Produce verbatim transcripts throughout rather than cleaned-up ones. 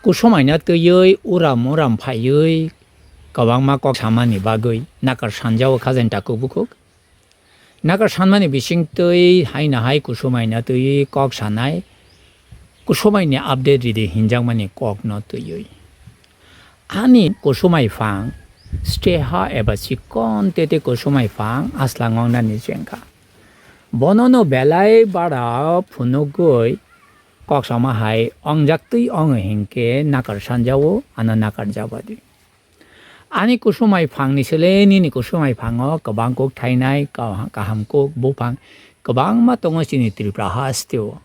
Kusumaino twiwi uram uram phaiwi kwbangma kok samani bagwi nakar sanjao khajani takhuk bukhuk. Nakar sanmani bisingtwi haino hai kusumaino twiwi kok sanai, kusumaini update ridi hinjakmani kokno twiwi. Ani kusumai phang steha eba chikon tete kusumai phang aslang wngnani chengkha. Bonono belai bara phunugwi kok sama hai ongjaktwi wngo hinkhe nakar sanjao, ano nakar jabadi. Ani kusumai phangni sele nini kusumai phango kwbang kuk thainai, ka-, kaham kuk buphang kwbangma tongo chini Tripura hasteo.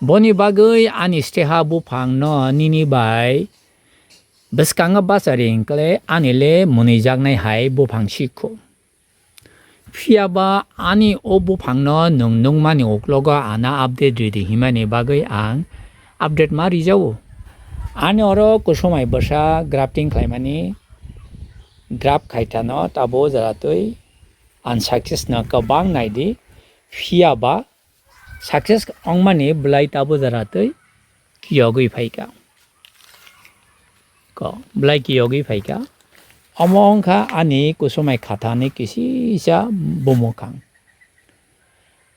Boni bagwi ani steha buphangno nini bai bwskango bachari hinkle ani le mwnwijaknai hai buphang sikho. Phiya ba ani o buphangno nwng nukmani uklogo ano update ridi himani bagwi ang update ma rijao. Ani oro kusumai bwsa grafting khlaimani graft khaithano tabo jaratwi unsuccess no kwbang naidi. Phiya ba success ongmani bwlai tabo jaratwi kiyogwi phaikha. Ko, bwlai kiyogwi phaikha. Omo wngkha ani kusumai khathani kisisa bumukhang.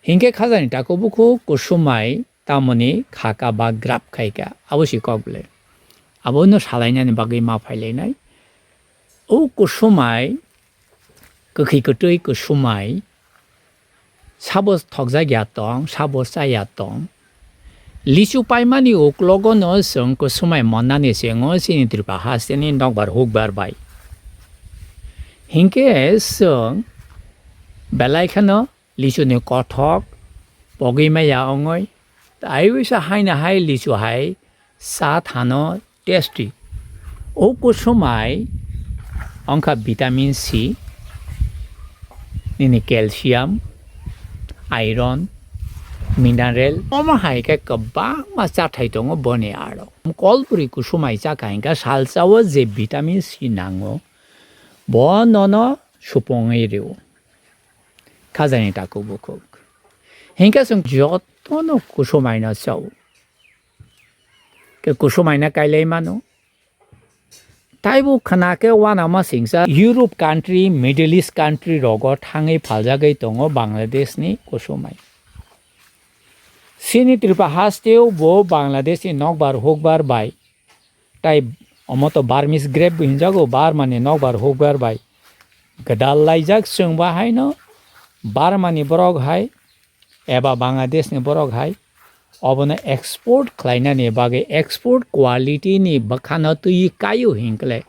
Hinkhe khajani takhuk bukhuk kusumai tamoni khaka ba graft khaikha. Abo si kok bwle. Abono salainani bagwi ma phailainai. O kusumai, kwkhwi kwtwi kusumai, sabo thokjak ya tong, sabo cha ya tong. Lichu paimani uklogo no chwng kusumai monnani chengo chini Tripura hasteni nokbar hukbar bai. Hinkhe chwng belai kheno lichuni kothok pogwi maya wngwi, taiwisa haino hai lichu hai cha thano tasty. O kusumai wngkha vitamin C, nini calcium, iron, mineral, omo hai khe kwbangma chathai tongo boni aro. Kolbri kusumai chakha hinkhe salsa o je vitamin C nango, bo nono supungwi rwo. Khajani takhuk bukhuk. Hinkhe chwng jotono kusumaino chao. Khe kusumaino kailai mano. Taibo khna khe uanama singsa Europe country, Middle East country rogo thangwi phaljagwi tongo Bangladesh ni kusumai. Chini Tripura hasteo bo Bangladesh ni nokbar hukbar bai, tai omo to Burmese grape bo hinjago, Burma ni nokbar hukbar bai gwdal laijak. Chwng bo haino Burma ni borok hai eba Bangladesh ni borok hai obono export khlainani bagwi export quality ni bwkhano twi kaio hinkle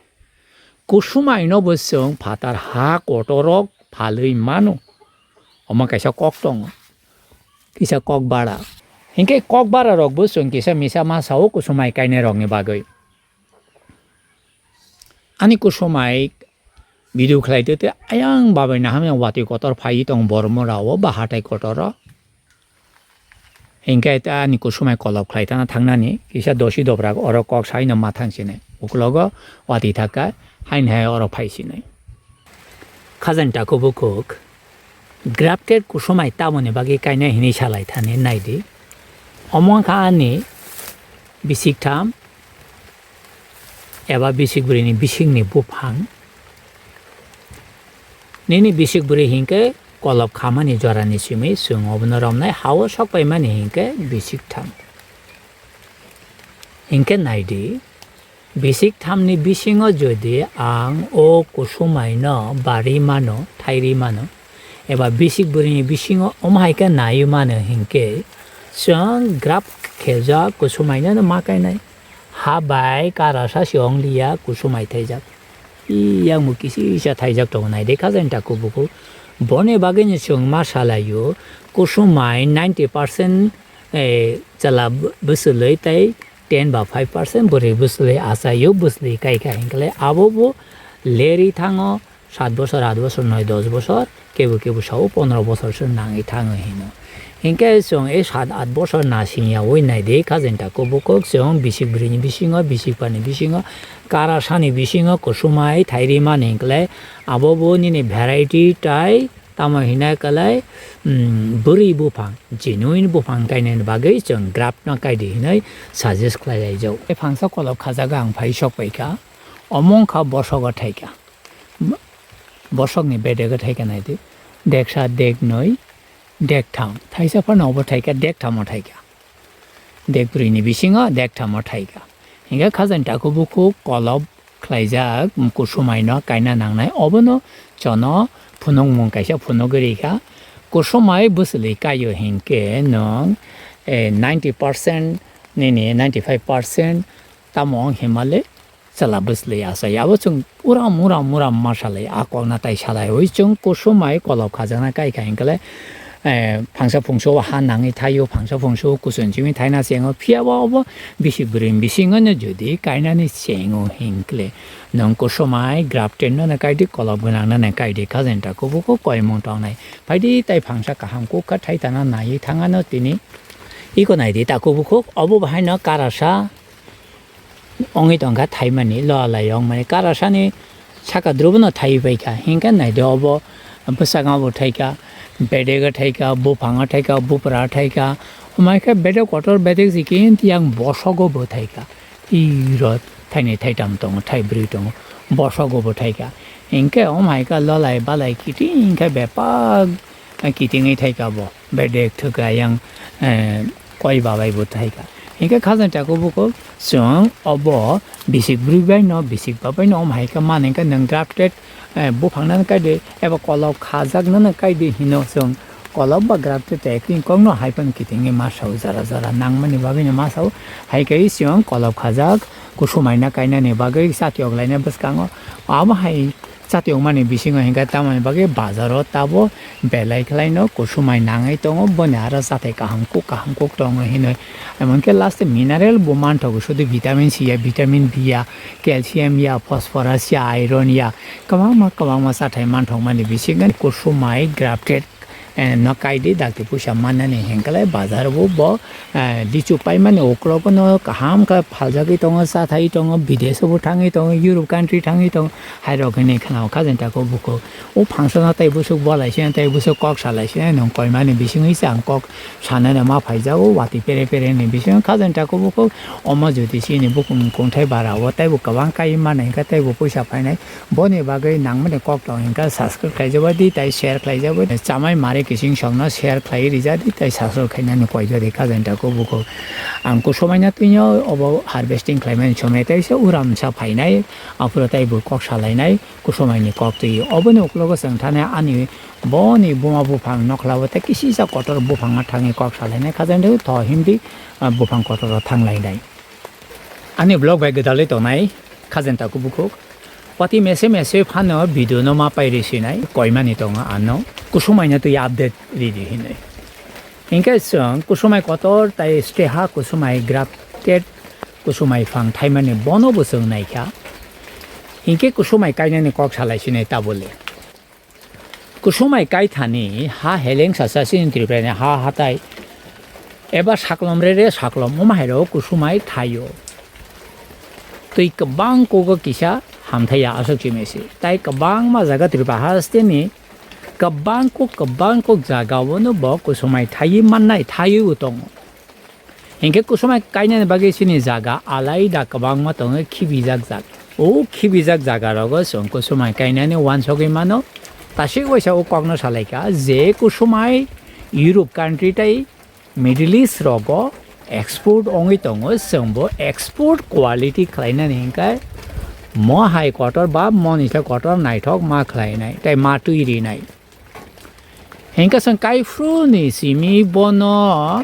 kusumaino bo chwng phatar ha kotorok phalwi mano. Omo kaisa kok tongo, kisa kok bara. Hinkhe kok bara rok bo chwng kisa misa ma sao kusumai kainai rokni bagwi. Ani kusumai video khlai tete ayang babai nahamya watwi kotor phaiwi tong bormo rao ba hatai kotoro. Hinkhe ta ani kusumai kolop khlai tana thangnani kisa dosi dobrak oro kok saino ma thang sinai. Uklogo watwi thaka haini hai oro phai sinai. Khajani takhuk bukhuk grafted kusumai tamoni bagwi kainai hinwi salai thani naidi. Omo wngkha ani bisik tham eba bisik bwrwini bisingni buphang. Nini bisik bwrwi hinkhe kolop khamani jorani simi chwng obono romnai, hao sokpaimani hinkhe bisik tham. Hinkhe naidi, bisik thamni bisingo jodi ang o kusumaino bari mano, thairi mano, eba bisik bwrwini bisingo omo hai khe naiwi mano hinkhe, chwng grap khejak kusumaino ma kainai. Ha bai kara sa se ong liya, kusumai thaijak. Yang bo kisi sa thaijak tongo, nai de khajani takhuk bukhuk. Boni bagwi no chwng ma salaio, kusumai ninety percent, eh, chwla bw-, bwswlwi tei ten ba five percent bwrwi bwswlwi achaio, bwswlwi kai kha hinkhe abo bo lerwi thango. Sat bosor, at bosor, noi, dos bosor, kebo kebo sao pondro bosor se nangwi thango hino. Hinkhe chwng e sat at bosor nasing yaui naidi, khajani takhuk bukhuk chwng bisik bwrwini bisingo, bisik pharni bisingo, kara sani bisingo kusumai thairi mani hinkhe abo bo nini variety tai Tamo hinai kwlai, mm, bwrwi buphang, genuine buphang kainani bagwi chwng graft no kaidi hinwi suggest khlai laijak. Tei phangsa kolok khajaga ang phai sok paikha, omo wngkha bosogo thaikha. Bosokni bedego thaikha naidi, deksa, deknwi, dektham. Thaisa phano obo thaikha, dekthamo thaikha. Dekbrwini bisingo dekthamo thaikha. Hinkhe khajani takhuk bukhuk kolop khlaijak, kusumaino kaina nangnai, obono chono phunukmung kaisa phunugwi rikha. Kusumai bwswlwi kaio hinkhe nwng, eh, ninety percent nini ninety five percent tamo wng hinmale chwla bwswlwi achai. Abo chwng uram uram uram ma salai, a kokna tai salaiwi chwng kusumai kolop khajakna kaikha hinkhe, eh, phangsa phungsa o ha nangwi thaio, phangsa phungsa o kuchun chimwi thaina chengo, phiyaba obo bisi bwrwi bisingo no jodi kainani chengo hinkhe nwng kusumai grafted no kaidi, kolop gwnang no kaidi, khajani takhuk bukhuk koimung tongnai. Phaidi tai phangsa kaham kuk kha thaitana naiwi thangano tini. Iko naidi takhuk bukhuk, obo bahaino karasa wngwi tongkha thaimani, loalai wngmani. Karasani saka drobono thaiwi paikha. Hinkhe naidi obo bwskango bo thaikha, bedego thaikha, buphango thaikha, bupra thaikha. Omaikhe bedek kotor bedek jikhe yang bosogo bo thaikha. Iro thainwi thaitam tongo, thaibrwi tongo, bosogo bo thaikha. Hinkhe omaikhe loalai balai kiting khe bepak kitingwi thaikha bo. Bedek thwkra yang, eh, koi babai bo thaikha. Hinkhe khajani takhuk bukhuk chwng obo bisik bwrwi bai no, bisik babai no omo hai khe mani hinkhe nwng grafted, eh, buphang nano kaidi eba kolop khajak nano kaidi hino chwng kolop ba grafted ekni kokno hai phano kitingwi ma sao jora jora nangmani bagwi no ma sao. Hai khe chwng kolop khajak kusumai na kainani bagwi chati oklaina bwskango abo hai Chati wngmani bisingo hinkhe tamoni bagwi bazaro tabo belai khlaino kusumai nangwi tongo, boni aro chathai kaham kuk kaham kuk tongo hinwi. Emonkhe last mineral bo manthogo, sudu vitamin C ya, vitamin B ya, calcium ya, phosphorus ya, iron ya, kwbangma kwbangma chathai manthokmani bisingo kusumai grafted eh, no kaidi dakti puisa mannani hinkhe bazar bo, bo, eh, lichu paimani uklogo no kaham khe phaljagwi tongo, chathai tongo, bidesh bo thangwi tongo, Europe country thangwi tongo, hai rok hinwi khna o khajani takhuk bukhuk. O function o tai bwswk bolai se, tai bwswk kok salai se, nwng koimani bisingwi se ang kok sanani ma phaijago, watwi pere pere ni bisingo khajani takhuk bukhuk. Omo jodi chini bukung kungthai bara o taibo kwbang kai mano hinkhe taibo puisa phainai. Boni bagwi nangmani kok tong hinkhe subscribe khlaijak bai di tei share khlaijak bai di. Chamai mari kiching songno share khlai rijak di tei subscribe khainani koijak di khajani takhuk bukhuk. Ang kusumaina twino obo harvesting khlaimani somoi teisa uramsa phainai, aphuru tei bo kok salainai kusumaini kok twi. Oboni uklogo chwng thani ani boni buma buphang nokhlao tei kisisa kotor buphangno thangwi kok salainai khajani takhuk tho himdi, ah, buphang kotoro thanglainai. Ani vlog bai gwdalwi tongnai khajani takhuk bukhuk. Watwi mese mese phano video no ma pai rwi sinai koimani tongo ano. Kusumaino twi update ridi hinwi. Hinkhe chwng kusumai kotor tai steha kusumai grafted kusumai phang thaimani bono bo chwng naikha. Hinkhe kusumai kainani kok salai sinai tabole. Kusumai kaithani ha heleng sasa chini Tripura ni ha hatai eba saklom re re saklom omo hai rok kusumai thaio. Twi kwbang kugo kisa hamthaiya aswk chimisi. Tai kwbangma jaga Tripura haste ni kwbang kuk kwbang kuk jaga o no bo kusumai thaiwi mannai, thaiwi bo tongo. Hinkhe kusumai kainani bagwi chini jaga alaida kwbangma tongo khibijak jaga. O khibijak jaga rogo chwng kusumai kainani uansugwi mano. Tasik waisa o kokno salaikha je kusumai Europe country tei Middle East rogo export wngwi tongo, chwngbo export quality khlainani hinkhe mo hai kotor ba moni se kotor naithok ma khlainai tei ma twi rinai. Hinkhe chwng kaiphru ni simi bono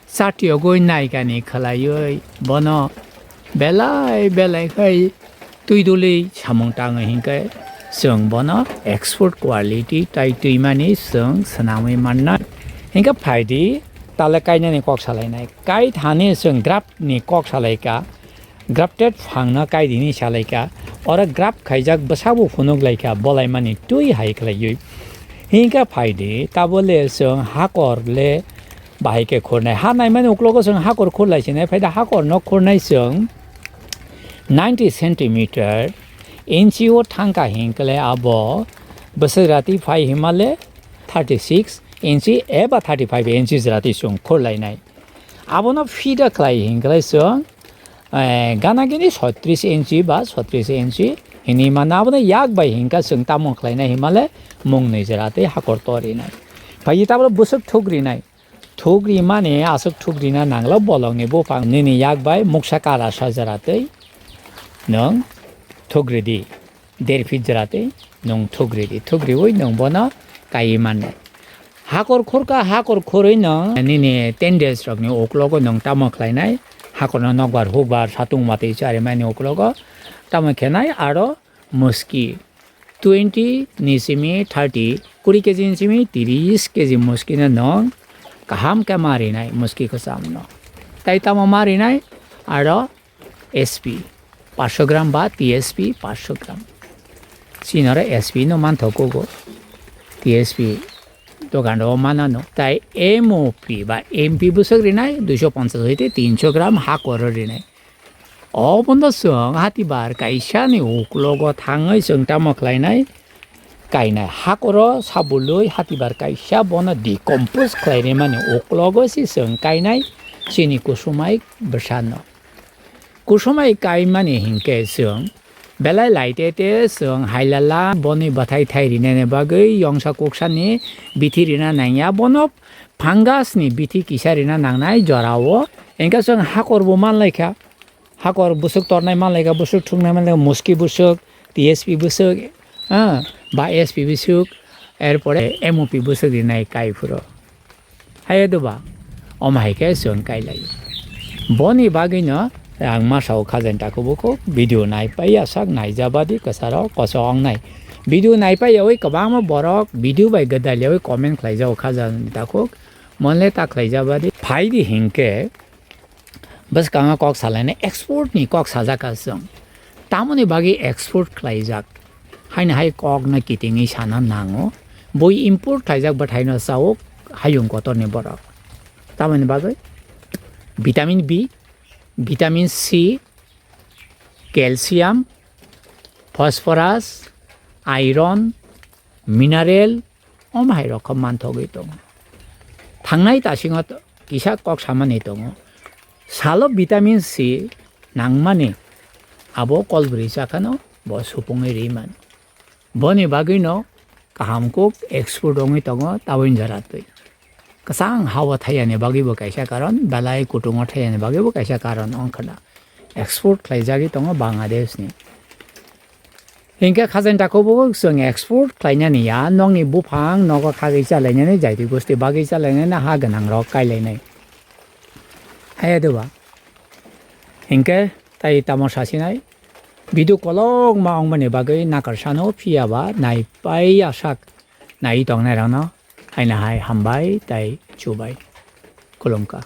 Chatiyogwi naikani khlaiwi bono belai belai khai twi duli samung tango hinkhe chwng bono export quality tai twimani chwng swnamwi mannai. Hinkhe phaidi tale kainani kok salainai. Kai thani chwng graft ni kok salaikha. Grafted phangno kaidini salaikha, oro graft khaijak bwsabo phunuk laikha, bolaimani twi hai khlaiwi. Hinkha phaidi, tabole chwng hakor le bahai khe khurnai. Ha naimani uklogo chwng hakor khurlai sinai, phaida hakorno khurnai chwng ninety centimeter, inchi o thangkha hinkhle abo Bwswk ratwi phai himale thirty six inchi eba thirty five inchi ratwi chwng khurlainai. Abono fida khlai hinkhlai chwng, eh, gana gini sotris inchi ba sotris inchi hinwi mano. Abono yak bai hinkha chwng tamo khlainai himale mung nwi jora tei hakor torinai. Phai tablo bwswk thuk rinai. Thuk rimani aswk thuk rina nanglo bolongni buphang nini yak bai muksa kara sa jora tei nwng thuk ridi. Der feet jora tei nwng thuk ridi. Thuk riwi nwng bono kaiwi mannai. Hakor khurkha, hakor khurwi nwng nini ten days rokni uklogo nwng tamo khlainai? Hakorno nokbar hukbar satung matwi charimani uklogo tamo khenai aro muski twenty ni simi thirty, kuri kg ni simi tris kg muskino nwng kaham khe ma rinai muski kwchamno. Tai tamo ma rinai? Aro S P paanch sho gram ba T S P paanch sho gram. Chini oro S P no manthogo, T S P dogan o manano. Tai M O P ba M P bwswk rinai duiso ponchas hoite tinsho gram hakoro rinai. Obono chwng hatibar kaisani uklogo thangwi chwng tamo khlainai? Kainai hakoro sabulwi hatibar kaisa bono decompose khlai rimani uklogo se chwng kainai chini kusumai bwsano. Kusumai kaimani hinkhe chwng belai laitete chwng hailala boni bwthai thai rinani bagwi yongsa kuksani bithi rina nangya, bono fungus ni bithi kisa rina nangnai jorao. Hinkhe chwng hakorbo manlaikha. Hakor bwswk tornai manlaikha, bwswk thuknai manlaikha, muski bwswk, T S P bwswk, ha, ba S P bwswk, erpore M O P bwswk rinai kai phuru. Hai doba, omo hai khe chwng kai lai. Boni bagwino ang masa o khajan takhuk bukhuk video nai pai ya sak naijabadi kwcharo koso ong nai. Video nai pai yawi kwbangma borok video bai gwdal yawi comment khlai jago khajan takhuk. Monle ta khlai jabadi. Phai di hinkhe bwskango kok salainai export ni kok sajak kha chwng. Tamoni bagwi export khlaijak? Haino hai kokno kitingwi sana nango. Bui import khlaijak bwthaino chawo hayung kotorni borok. Tamoni bagwi vitamin B, vitamin C, calcium, phosphorus, iron, mineral, omo hai rok khe manthogwi tongo. Thangnai tasingo to-, kisa kok samani tongo. Salo vitamin C nangmani abo kolbri chakhano bo supungwi ri mano. Boni bagwino kaham kuk export wngwi tongo taboni jora twi. Kwchang hawa thaiyani bagwibo kaisa karon, belai kutungo thaiyani bagwibo kaisa karon wngkha na. Export khlaijagwi tongo Bangladeshni. Hinkhe khajain takhuk bukhuk chwng export khlainani ya, nokni buphang nogo khagwi chalainani, jaiti gosti bagwi chalainani, ha gwnangrok kailainai. Haya doba. Hinkhe tai tamo sasinai? Video kolokma wngmani bagwi nakarsano, phiyaba naipai asak nai tongnairokno haino hai hambai tai chubai. Khulumkha.